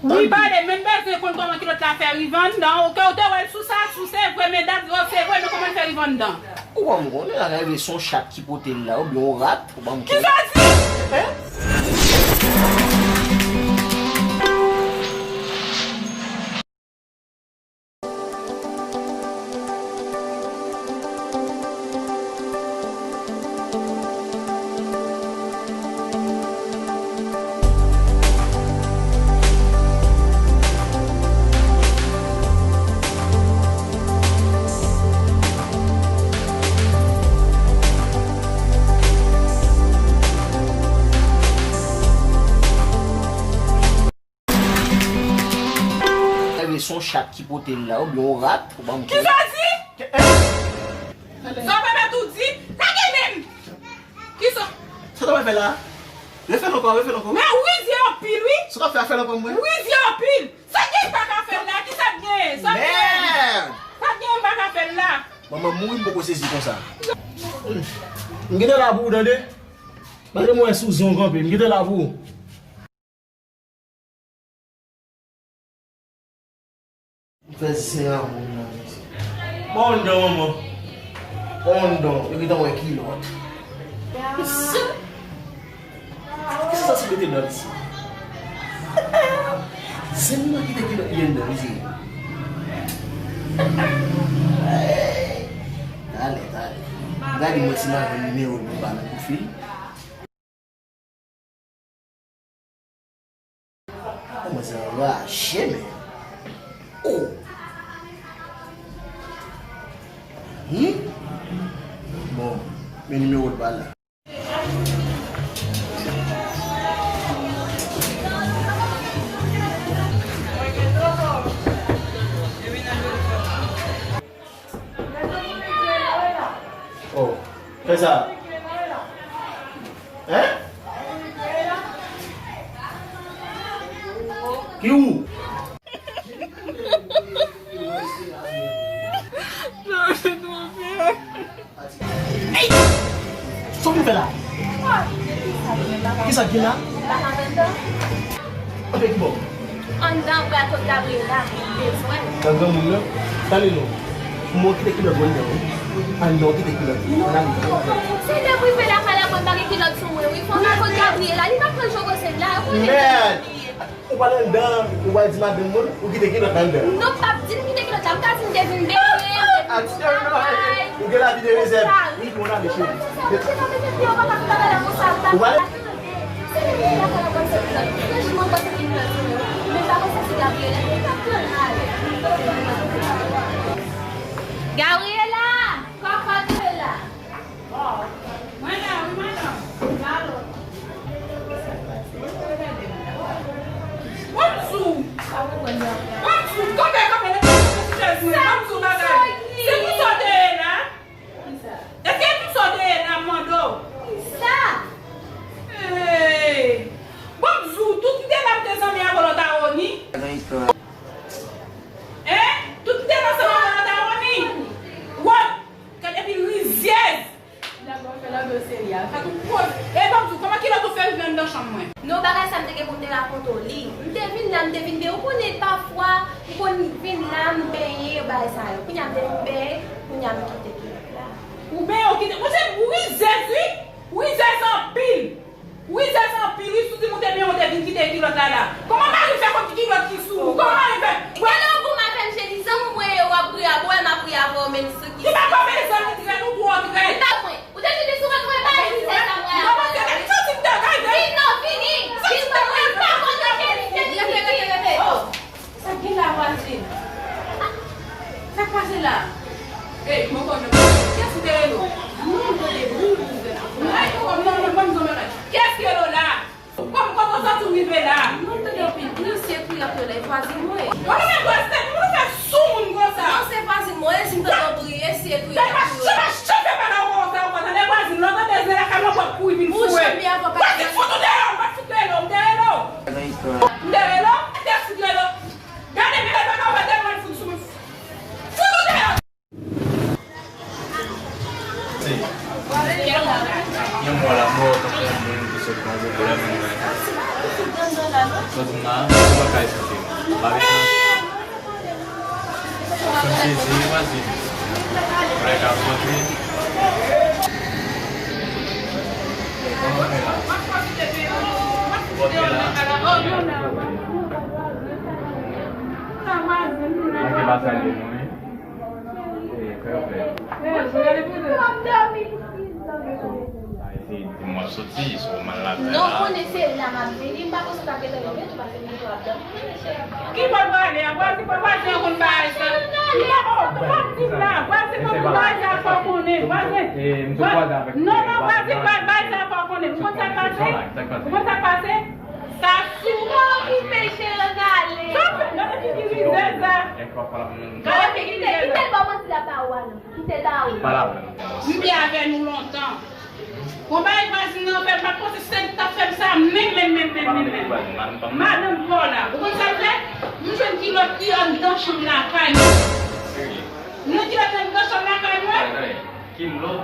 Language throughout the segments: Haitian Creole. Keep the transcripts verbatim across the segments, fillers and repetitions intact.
Wi, pale, men m bezwen konn kòman kilòt la fè rive anndan. Oke, ou te wè l sou sa, sou se vre, men dat, se vre, men kòman l fè rive anndan? Ou pa m konnen, la rive se yon chat ki pote l la, oubyen yon rat, ou pa m konnen. Kisa w di? Hein? Eske se yon chat ki pote l la, oubyen yon rat, ou pa m konnen. Kisa w di? Sa w pèmèt ou di? Lage men m! Kisa? Sa w t ap fè la? Refè l ankò, refè l ankò. Men ou rizye anpil, wi! Sa w t ap fè, fè l ankò, mwen. Rizye anpil! Sa k gen m pa ka fè l la? Kisa k gen? Sa k gen? Mèd! Sa k gen m pa ka fè l la? Manman mouri, m poko sezi konsa. M gentan la pou ou, tande? Malgre mwen sou zong anpil, m gentan la pou ou. M fè zen a moun nan, mesye. Bon, anndan, manman. Bon, anndan, yo gentan wè kilòt. Mesye! Kisa sa se mete nan isi? Zen nan kite kilòt li anndan, mesye. Talè, talè. Gade mwen si m a jwenn nimewo l pou m ba l yon kout fil. Manzè anraje, men. Oh! Hmm? Bon, men nimewo l pa la. Oh, fè sa. Hein? Ki ou? Ey! Sa w vin fè la? Kisa k gen la? Antre ki bò? Anndan bwa kot Gabriela, m bezwen l. Nan granmoun nan? Tande non. Mwen kite kilòt mwen anndan wi. Anndan w kite kilòt. Anndan w kite kilòt. Se depi m rive lakay la, mwen pa gen kilòt sou mwen wi. Fò m al kot Gabriela, li pa pran Joe Rosel la, ou konnen. Mèd! Ou pral anndan, ou pral di madanm mwen, ou kite kilòt anndan. Non, m p ap di l m kite kilòt la, m ka di m te vin benyen, m te vin fè yon bagay. Ou gen lavi de rezèv. Wi, bon, ale, cheri. Ou pral Gabriela! Kòkòt la! Mwen la wi, madanm. Alo. Wap sou. Wap sou. Kanpe, kanpe, leve, kanpe sou chèz mwen. Wap sou bagay. Se pou sa w te ye la? Èske pou sa w te ye la, m mande w? Kisa? Hey! Bon, m di w, tout m te la, m te zanmi avè w lòt a Rony. Hein? Tout m te la, se avè w lòt a Rony. Wòp! Gade epi rizyèz! Li ap fè lòt dosye li a. Fè tout pwoz. E bon, m di w, kòman kilòt ou fè rive anndan chanm mwen? Non, bagay sa m te gen pou m te rakonte w li. M te vin la, m te vin benyen. Ou konnen pafwa, m konn vin la, m benyen, bagay sa yo. Kounye a m te vin benyen, kounye a m kite kilòt la. Ou benyen, ou kite. Monchè, ou rizèz, wi. Ou rizèz anpil. Ou rizèz anpil, wi. Si w di m ou te benyen, ou te vin kite kilòt la, la. Kòman mari m fè konn ki kilòt ki sou ou? Kòman mari m fè? Gade yon goumen avè m, jeni zanmi mwen ye, w ap ri a, w ap ri avè w, men se ki. Li pa kòm zanmi trèt, ou twò trèt. Li pa mwen. Ou te di li sou mwen, mwen pa rizèz sa mwen a. Vin non, vini. Vin non, mwen pa konn jeni, jeni, jeni. Sa k gen la, vwazin? Sa k pase la? Ey, mwen konnen. Kiyès ki te rele w? Non, tande bri, bri, bri. Ay, oh, non, non, ban m di w bagay. Kiyès ki rele w la? Kòm, kòman w santi w rive la? Non, tande anpil bri, se kri y ap yo la, e vwazin mwen. Ou pa gen dwa se moun ou fè sou moun konsa. Non, se vwazin mwen, si m tande yon bri, e se kri y ap yo la. Tande pa chanpye pale ankò konsa, ankò, tande vwazin, lè w tande zen lakay mwen, w ap kouri vin foure. Ou chanpye avè w pa. Vwazin, fout ou deyò, m pa t fout rele w, m te rele w. M te rele w, m te fout rele w. Gade, men, gade, gade, gade, mwen fout sou mwen. Fout ou deyò! Se yon mwa la mò, tankou yon moun ki sot nan yon pwoblèm. Sa di m la, ou pa ka esplike. Fè m sezi, vwazin. Bagay k ap monte. Monte la. Monte la. Manke pa salye nou, wi. E, kè ouvè. Ay, se di m w ap soti, si w mal la fè la. Non, konnen se la m ap vini, m pa panse w t ap gentan rive tou, paske m gentan ap dòmi. Ki bò l prale a? Vwazin, vwazin an konn bagay sa. Li pa, ou pa di m la. Vwazin an konn bagay sa, fò konnen. Vwazin. Non, non, vwazin, bagay sa, fò konnen. Ou konn sa k pase? Ou konn sa k pase? Sa sou. Ki peche l gale. Sa fè, gade figi rizèz la. Gade figi rizèz la. Kite l ba w manti la pa ou a non. Kite l ba ou. M te avè nou lontan. Bon, bagay vwazin nan fè, m pa t panse se li t ap fè m sa, menm, menm, menm, menm, menm, menm. Madanm pa w la. Ou konn sa l fè? M jwenn kilòt li anndan chanm lakay mwen. M jwenn kilòt li anndan chanm lakay mwen. Kilòt?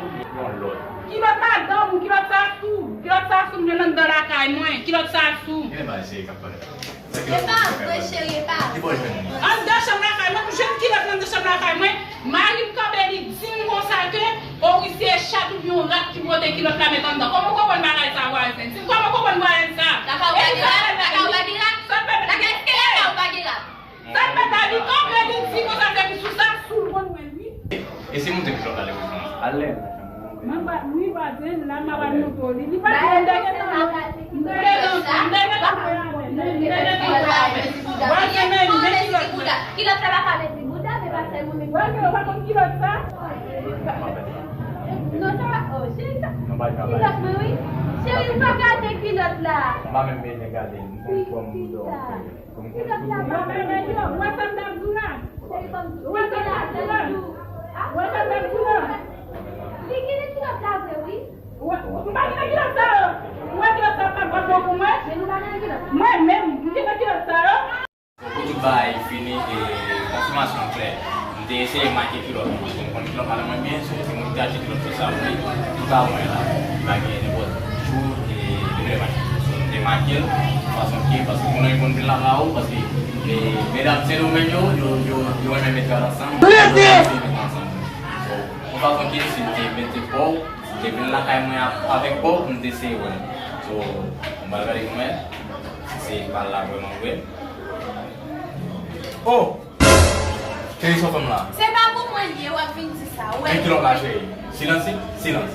Kilòt madanm ou, kilòt sa sou. Kilòt sa sou, m jwenn anndan lakay mwen. Kilòt sa sou. Ki bagay serye k ap parèt? E pa vre, cheri, e pa vre. Anndan chanm lakay mwen, m jwenn kilòt nan anndan chanm lakay mwen. Mari m kanpe, li di m konsa ke, o wi, se yon chat oubyen yon rat ki pote kilòt la met anndan. Kòman w konprann bagay sa, vwazen? Di m kòman w konprann vwazen sa? Lakay ou pa gen rat? Lakay ou pa gen rat? Lakay, èske lakay ou pa gen rat? Sa k pèt la, li kanpe, li di konsa, se pou sou sa, sou l konn wè l, wi. E si m montre kilòt la, lè w pran? Alèz nan chanm nan. Mwen pa, wi, vwazen, la m ap al montre w li. Li pa di m dèyè tan yo. M te nan, m te nan, m te nan. Vwazen, men, men kilòt la. Kilòt la pa ka mezi bouda, men pa sèlman mezi bouda. Vwazen, ou pa konn kilòt sa? Non, sa pa, oh, cheri, sa. Kilòt mwen, wi. Cheri, ou pa gade kilòt la. M pa menm bezwen gade l. M konn kòm m dòmi. Kilòt la pa gen kilòt. Ou wè sa m t ap di w la? Ou wè sa m t ap di w la? Ou wè sa m t ap di w la? Li gen kilòt la vre, wi. Ou wè, m pa gen kilòt sa yo. Ou wè kilòt sa yo pa bon pou mwen? Men nou pa gen kilòt. Mwen menm, m gen kilòt sa yo. Pou tout bagay fini, e, konfimasyon klè. M te eseye make kilòt mwen, paske m konn kilòt madanm mwen byen, so se mwen ki te achte kilòt pou sa pou li, tout a mwen la, li pa gen nenpòt jou, e, li vle make. So, m te make l, fason ke, paske moun nan konn vin lakay ou, paske, e, medam Sendomeng yo, yo, yo, yo renmen met rad ansanm, yo renmen met ansanm. So, yon fason ke si m te mete bò, si m te vin lakay mwen ap-, avèk bò, m te eseye wè l. So, m pral gade pou mwen, si se pa l la vrèman vre. Oh! Cheri, sa w fè m la? Se pa pou mwen li ye, w ap vin di sa. Ou wè? Men kilòt la, cheri. Silans, silans.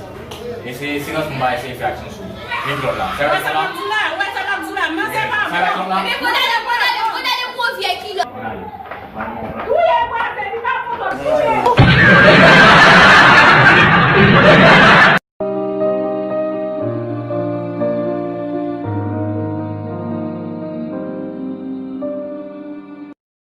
E se silans pou m pa eseye fè aksyon sou ou. Men kilòt la. Ou wè sa m ap di w la? Ou wè sa m ap di w la? Manzè pa bon. Sa kilòt la?